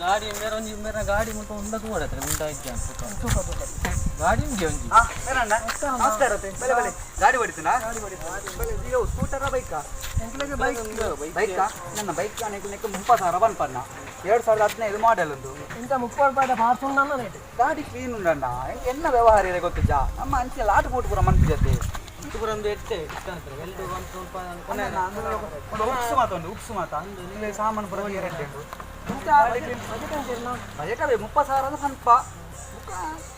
ಗಾಡಿ ಮೇರ ಒಂಜಿ ಮೇರ ಗಾಡಿ ಮುಲ್ಪ ಉಂಡ ತೂವಡತ್ರೆ ಉಂಡ ಇಜ್ಜ ಗಾಡಿ ಉಂಜಿ ಒಂಜಿ. ನಮಸ್ಕಾರ, ಬಲೆ ಬಲೆ. ಗಾಡಿ ಹೊಡಿತೀನಾ? ಸ್ಕೂಟರ ಬೈಕಾ? ಬೈಕಾ? ನನ್ನ ಬೈಕ್ ನೆಕ್ 30,000 ಬನ್ಪನ್ನ, 2015 ಮಾಡೆಲ್ ಒಂದು. ಇಂತ 30 ರೂಪಾಯಿದ ಪಾರ್ಸ್ ಉಂಡನ್ನ ರೇಟ್. ಗಾಡಿ ಕ್ಲೀನ್ ಉಂಡಣ್ಣ. ಎನ್ನ ವ್ಯವಹಾರ ಇದೆ ಗೊತ್ತಿಜ್ಜಾ? ನಮ್ಮ ಅಂಚೆ ಲಾಟ್ ಬೋಟ್ ಪೂರ ಮನ್ಪು ಜೊತೆ. ಪೂರ ಒಂದು ಎತ್ತೆ ಇಷ್ಟಂತಾರೆ ಎಲ್ಡು ಒಂದು ಸ್ವಲ್ಪ ಕೊನೆ. ಒಂದು ಉಪ್ಸು ಮಾತ, ಒಂದು ಉಪ್ಸು ಮಾತ ಇಲ್ಲಿ ಸಾಮಾನು ಪೂರ ರೆಡ್ಡಿ ಉಂಟು. ಬಜೆಟ್ ಅವೇ 30,000 ಅಂದ್ರೆ ಸ್ವಲ್ಪ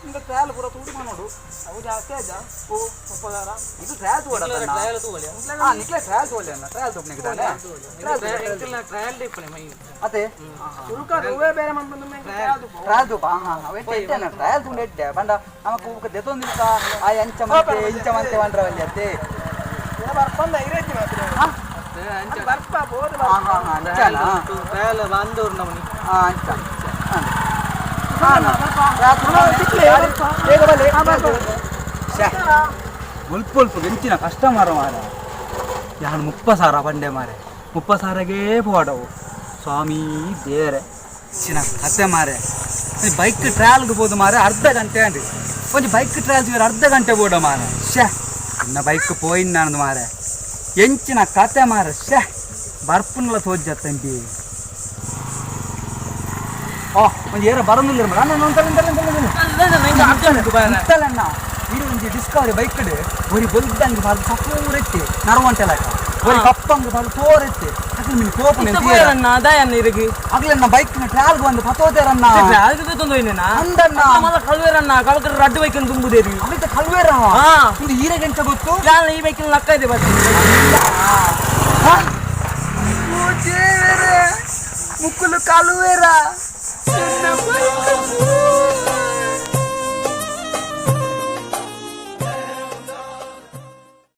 ಇಂದ ಟ್ರಾಯಲ್ ಪೂರ ತೂಡು ಮಾಡೋಡು. ಅವು ಜಾಸ್ತಿ ಆಯ್ತಾ? ಓ. 30,000. ಇದು ಟ್ರಾಯಲ್ ತೋಡ. ಟ್ರಯಲ್ ತೂವಲೆ. ಹಾ, ನಿಕ್ಲೆ ಟ್ರಾಯಲ್ ತೋಲೆ ಅಣ್ಣ, ಟ್ರಾಯಲ್ ತೋಪ್ನಿಗೆ ತಾನೆ. ಟ್ರಯಲ್ ಇಪ್ಪಲೆ ಮೈ. ಅದೇ. ಸುರುಕ ಹೂವೇ ಬೇರೆ ಮಂತೊಂದು. ಟ್ರಾಯಲ್ ತೂಪ. ಹಾ ಹಾ, ಎಡ್ಡೆ ಎಡ್ಡೆ ಅಣ್ಣ, ಟ್ರಾಯಲ್ ತೂಂಡ ಎಡ್ಡೆ ಬಂಡ ನಮಕ್ ಊಕ ದೆತೊಂದಿಲ್ಕ ಆ ಅಂಚ ಮಂತೆ ಇಂಚ ಮಂತೆ ಬಂಡ್ರವಲ್ಲಿ ಅತ್ತೆ. ಬರ್ಪಂದ ಐರೈತಿ ಮಾತ್ರ. ಬರ್ಪ ಬೋದು. ಹಾ ಹಾ ಹಾ, ಅಂಚನಾ? ಟ್ರಯಲ್ ಬಂದೂರು ನಮನಿ. ಹಾ, ಅಂಚ ಹಾ ಅಣ್ಣ. ಬೇಗ ಬಲೆ. ಶ್ಯೆ. ಒಲ್ಪ ಒಲ್ಪ ಎಂಚಿನ ಕಸ್ಟಮರ್ ಮಾರ. ಯಾನು 30,000 ಪಂಡೆ ಮಾರೆ, 30,000ಗೆ ಪೋಡವು. ಸ್ವಾಮಿ ಬೇರೆ ಚಿನ್ನ ಕತೆ ಮಾರೆ. ಬೈಕ್ ಟ್ರಾಯಲ್ಗೆ ಬೋದು ಮಾರೆ, ಅರ್ಧ ಗಂಟೆ ಅಂడి. ಒಂಜಿ ಬೈಕ್ ಟ್ರಾಯಲ್ ಅರ್ಧ ಗಂಟೆ ಬೋಡ ಮಾರೆ. ಶ್ಯೆ, ಇನ್ನ ಬೈಕ್ ಪೋಯಿನ್ ನಾನು ಮಾರೆ. ಎಂಚಿನ ಕತೆ ಮಾರೆ. ಶ್ಯೆ, ಬರ್ಪುನಲ ತೋಜತ್ತಂಬಿ. ಓ, ಒಂಜಿ ಏರ ಬರೋದಿಲ್ಲ ಮಾರೆ. ಅಣ್ಣ, ಒಂತಲ್ಲ ಒಂತಲ್ಲ ಒಂತಲ್ಲ ಇಡೀ ಒಂಜಿ ಡಿಸ್ಕವರಿ ಬೈಕ್ ಒರಿ ಬೊಲ್ದಂಗ್ ಬಾರ್ದು ಸಪೂರೆತ್ತಿ ನರವಂಟೆಲಕ, ಒರಿ ಕಪ್ಪಂಗ್ ಬಾರ್ದು ತೋರೆತ್ತಿ. ಅಗ್ಲ ಮಿನಿ ಕೋಪನೆ. ದಾಯನ್ನ ಇರಗಿ. ಅಗ್ಲ ನನ್ನ ಬೈಕ್ ನ ಟ್ರಾಯಲ್ ಬಂದು ಪತೋತೇರನ್ನ. ಟ್ರಯಲ್ ತೊಂದೋಯ್ನೇನಾ? ಅಂದಣ್ಣ. ಮಲ್ಲ ಕಲ್ವೇರನ್ನ ಕಳಕರ ರಡ್ಡು ಬೈಕ್ ತುಂಬುದೇರಿ. ಅವಿತ ಕಲ್ವೇರ. ಹಾ. ಒಂದು ಈರೆ ಗಂಟೆ ಗೊತ್ತು. ಯಾನ್ ಈ ಬೈಕ್ ಲಕ್ಕ ಇದೆ ಬಸ್. ಮುಕ್ಕುಲು ಕಲುವೇರ.